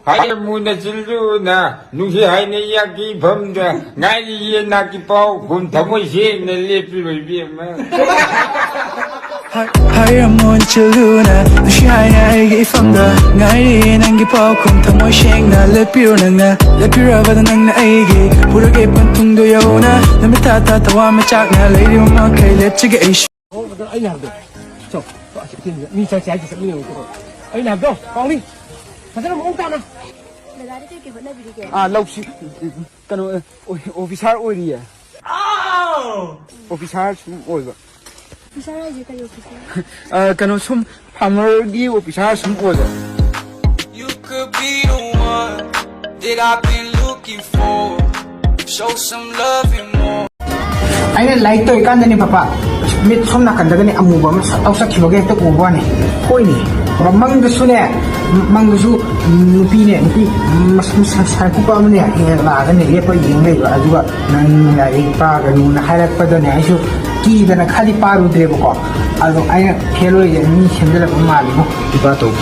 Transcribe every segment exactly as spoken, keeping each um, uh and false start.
ꯍꯥꯏꯔꯝꯃꯨꯅ ꯆꯤꯜꯂꯨꯅ ꯅꯨꯡꯁꯤ ꯍꯥꯏꯅ ꯏꯌꯥꯛꯀꯤ ꯏꯐꯝꯗ ꯉꯥꯏꯔꯤꯌꯦ ꯅꯥꯛꯀꯤ ꯄꯥꯎ ꯈꯨꯝ ꯊꯃꯣꯏ ꯁꯦꯡꯅ ꯂꯦꯞꯄꯤꯔꯣꯏ ꯏꯕꯦꯝꯃ꯫ ꯍꯥꯏꯔꯝꯃꯣ ꯆꯤꯜꯂꯨꯅ ꯅꯨꯡꯁꯤ ꯍꯥꯏꯅ ꯑꯩꯒꯤ ꯏꯐꯝꯗ ꯉꯥꯏꯔꯤꯌꯦ ꯅꯪꯒꯤ ꯄꯥꯎꯈꯨꯝ ꯊꯃꯣꯏ ꯁꯦꯡꯅ ꯂꯦꯞꯄꯤꯔꯣ ꯅꯪꯅ ꯂꯦꯞꯄꯤꯔꯕꯗ ꯅꯪꯅ ꯑꯩꯒꯤ ꯄꯨꯔꯛꯑꯦ ꯄꯟꯊꯨꯡꯗꯣ ꯌꯧꯅ ꯅꯨꯃꯤꯠ ꯊꯥ ꯊꯥ ꯊꯋꯥ ꯃꯆꯥꯛꯅ ꯂꯩꯔꯤꯕ ꯃꯈꯩ ꯂꯦꯞꯆꯒꯦ ꯑꯩꯁꯨ꯫ ꯑꯩꯅ ꯍꯥꯏꯕꯗꯣ ꯆꯣ ꯆꯣ ꯑꯁꯤ ꯊꯤꯟꯕꯤꯌꯣ ꯃꯤ ꯆꯠꯁꯦ ꯍꯥꯏꯁꯦ ꯆꯠꯃꯤꯟꯅꯔꯣ ꯆꯣ ꯑꯩꯅ ꯍꯥꯏꯕꯗꯣ ꯄꯥꯎꯃꯤ ꯐꯖꯅ ꯃꯑꯣꯡ ꯇꯥꯅ ꯗꯗꯥꯗꯤ ꯀꯩ ꯀꯩ ꯍꯣꯠꯅꯕꯤꯔꯤꯒꯦ? ꯑꯥ ꯂꯧꯁꯤ ꯀꯩꯅꯣ ꯑꯣꯐꯤꯁꯥꯔ ꯑꯣꯏꯔꯤꯌꯦ꯫ ꯑꯣꯐꯤꯁꯥꯔ ꯁꯨꯝ ꯑꯣꯏꯕ꯫ ꯑꯣꯐꯤꯁꯥꯔ ꯍꯥꯏꯁꯦ ꯀꯩ ꯑꯣꯐꯤꯁꯥꯔ? ꯑ, ꯀꯩꯅꯣ ꯁꯨꯝ ꯐꯥꯔꯃꯔꯒꯤ ꯑꯣꯐꯤꯁꯥꯔ ꯁꯨꯝ ꯑꯣꯏꯕ꯫ You could be the one that I've been looking for. Show some love and more. ꯑꯩꯅ ꯂꯥꯏꯔꯤꯛ ꯇꯧꯔꯤꯀꯥꯟꯗꯅꯦ ꯄꯄꯥ, ꯃꯤꯠ ꯁꯣꯝ ꯅꯥꯀꯟꯗꯒꯅꯦ ꯑꯃꯨꯕ ꯑꯃ ꯁꯠ ꯂꯥꯎ ꯆꯠꯈꯤꯕꯒ ꯍꯦꯛꯇ ꯎꯕ ꯋꯥꯅꯤ꯫ ꯍꯣꯏꯅꯦ, ꯃꯪꯗꯁꯨꯅꯦ, ꯃꯪꯗꯁꯨ ꯅꯨꯄꯤꯅꯦ, ꯅꯨꯄꯤ ꯃꯁꯝ ꯁꯥꯡ ꯀꯨꯞꯄ ꯑꯃꯅꯦ ꯍꯦꯛ ꯂꯥꯛꯑꯒꯅꯦ ꯂꯦꯞꯄ ꯌꯦꯡ ꯂꯩꯕ꯫ ꯑꯗꯨꯒ "ꯅꯪ ꯂꯥꯏꯔꯤꯛ ꯄꯥꯒꯅꯨꯅ" ꯍꯥꯏꯔꯛꯄꯗꯅꯦ ꯑꯩꯁꯨ ꯀꯤꯗꯅ ꯈꯔꯗꯤ ꯄꯥꯔꯨꯗ꯭ꯔꯦꯕꯀꯣ꯫ ꯑꯗꯣ ꯑꯩꯅ ꯐꯦꯜ ꯑꯣꯏꯔꯦ, ꯃꯤ ꯁꯦꯝꯖꯤꯜꯂꯛꯄ ꯃꯥꯜꯂꯤꯕꯣ꯫ ꯏꯄꯥ ꯇꯧ꯫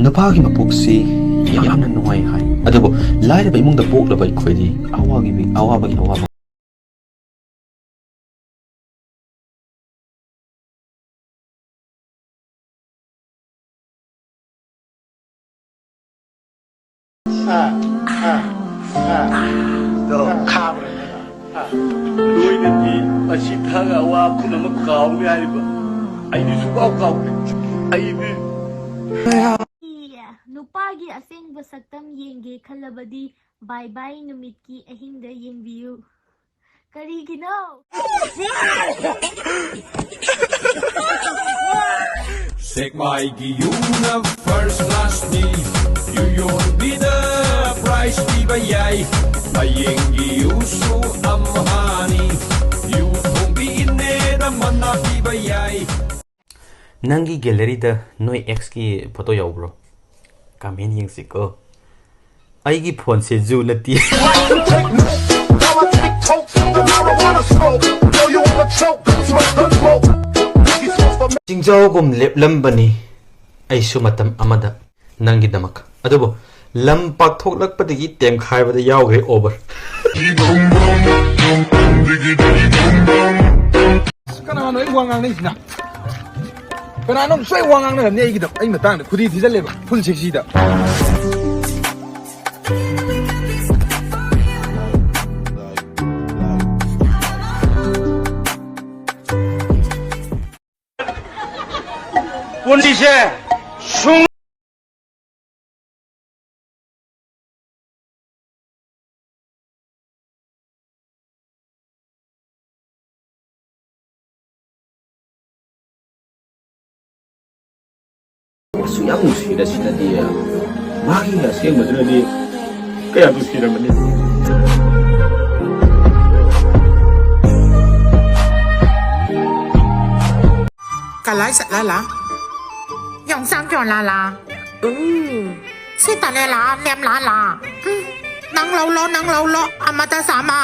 ꯅꯨꯄꯥꯒꯤ ꯃꯄꯣꯛꯁꯤ ꯌꯥꯝꯅ ꯅꯨꯡꯉꯥꯏ ꯍꯥꯏ, ꯑꯗꯨꯕꯨ ꯂꯥꯏꯔꯕ ꯏꯃꯨꯡꯗ ꯄꯣꯛꯂꯕ ꯑꯩꯈꯣꯏꯗꯤ ꯑꯋꯥꯕꯒꯤ ꯑꯋꯥꯕꯒꯤ ꯑꯋꯥꯕ꯫ ꯑꯥ, ꯑꯥ, ꯑꯥ꯫ ꯑꯗꯣ ꯈꯥꯕ꯭ꯔꯥ? ꯑꯥ꯫ ꯂꯣꯏꯅꯗꯤ ꯑꯁꯤ ꯊꯥꯒ ꯑꯋꯥ ꯈꯨꯟ ꯑꯃ ꯀꯥꯎꯅꯤ ꯍꯥꯏꯔꯤꯕ꯫ ꯑꯩꯗꯤ ꯁꯨꯡꯀꯥꯎ ꯀꯥꯎꯗꯦ꯫ ꯑꯩꯗꯤ ꯅꯨꯄꯥꯒꯤ ꯑꯁꯦꯡꯕ ꯁꯛꯇꯝ ꯌꯦꯡꯒꯦ ꯈꯜꯂꯕꯗꯤ ꯕꯥꯏ ꯕꯥꯏ ꯅꯨꯃꯤꯠꯀꯤ ꯑꯍꯤꯡꯗ ꯌꯦꯡꯕꯤꯌꯨ꯫ ꯀꯔꯤꯒꯤꯅꯣ? ꯁꯦꯛꯃꯥꯏꯒꯤ ꯌꯨꯅ first class ꯅꯤ, ꯌꯨ ꯌꯣꯟꯕꯤꯗ prize ꯄꯤꯕ ꯌꯥꯏ, ꯍꯌꯦꯡꯒꯤ ꯌꯨꯁꯨ ꯑꯝꯍꯥꯅꯤ, ꯌꯨ ꯊꯣꯡꯕꯤ ꯏꯅꯦꯗ ꯃꯅꯥ ꯄꯤꯕ ꯌꯥꯏ꯫ ꯅꯪꯒꯤ ꯒꯦꯂꯔꯤꯗ ꯅꯣꯏ ꯑꯦꯛꯁꯀꯤ ꯐꯣꯇꯣ ꯌꯥꯎꯕ꯭ꯔꯣ? ꯀꯃꯦꯟ ꯌꯦꯡꯁꯤꯀꯣ꯫ ꯑꯩꯒꯤ ꯐꯣꯟꯁꯦ ꯖꯨ ꯅꯠꯇꯦ꯫ ꯆꯤꯡꯖꯥꯎꯒꯨꯝ ꯂꯦꯞꯂꯝꯕꯅꯤ ꯑꯩꯁꯨ ꯃꯇꯝ ꯑꯃꯗ ꯅꯪꯒꯤꯗꯃꯛ꯫ ꯑꯗꯨꯕꯨ ꯂꯝ ꯄꯥꯛꯊꯣꯛꯂꯛꯄꯗꯒꯤ ꯇꯦꯝꯈꯥꯏꯕꯗ ꯌꯥꯎꯈ꯭ꯔꯦ ꯑꯣꯕꯔ꯫ ꯀꯅꯥꯅꯣ ꯑꯩ ꯋꯥ ꯉꯥꯡꯅꯩꯁꯤꯅ? ꯀꯅꯥꯅꯣꯝ ꯁꯣꯏ ꯋꯥ ꯉꯥꯡꯅꯔꯝꯅꯤ ꯑꯩꯒꯤꯗ, ꯑꯩ ꯃꯇꯥꯡꯗ ꯈꯨꯗꯤ ꯊꯤꯖꯜꯂꯦꯕ ꯐꯨꯜ ꯁꯦꯛꯁꯤꯗ꯫ ꯄꯨꯟꯁꯤꯁꯦ ꯁꯨꯡ ꯑꯁꯨꯛ ꯌꯥꯝ ꯅꯨꯡꯁꯤꯔ ꯁꯤꯅꯗꯤ ꯃꯥꯒꯤ ꯑꯁꯦꯡꯕꯗꯨꯅꯗꯤ ꯀꯌꯥ ꯅꯨꯡꯁꯤꯔꯝꯃꯅꯤ꯫ ꯀꯂꯥꯏ ꯆꯠꯂꯂꯥ? ꯌꯣꯡꯆꯥꯛ ꯌꯣꯜꯂꯂꯥ? ꯎ, ꯁꯤ ꯇꯅꯦꯂꯥ, ꯅꯦꯝꯂꯥꯂꯥ? ꯎꯝ, ꯅꯪ ꯂꯧꯂꯣ, ꯅꯪ ꯂꯧꯂꯣ, ꯑꯃꯗ ꯆꯥꯝꯃ꯫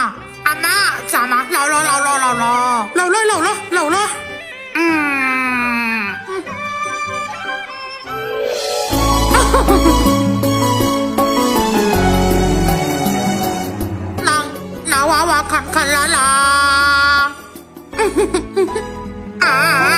ꯑꯃ ꯆꯥꯝꯃ꯫ ꯂꯧꯂꯣ, ꯂꯧꯂꯣ, ꯂꯧꯂꯣ꯫ ꯂꯧꯂꯣ, ꯂꯧꯂꯣ, ꯂꯧꯂꯣ꯫ ꯎꯝ꯫ ꯅꯪ ꯅꯋꯥ ꯋꯥꯈꯜ ꯈꯜꯂꯂꯥ?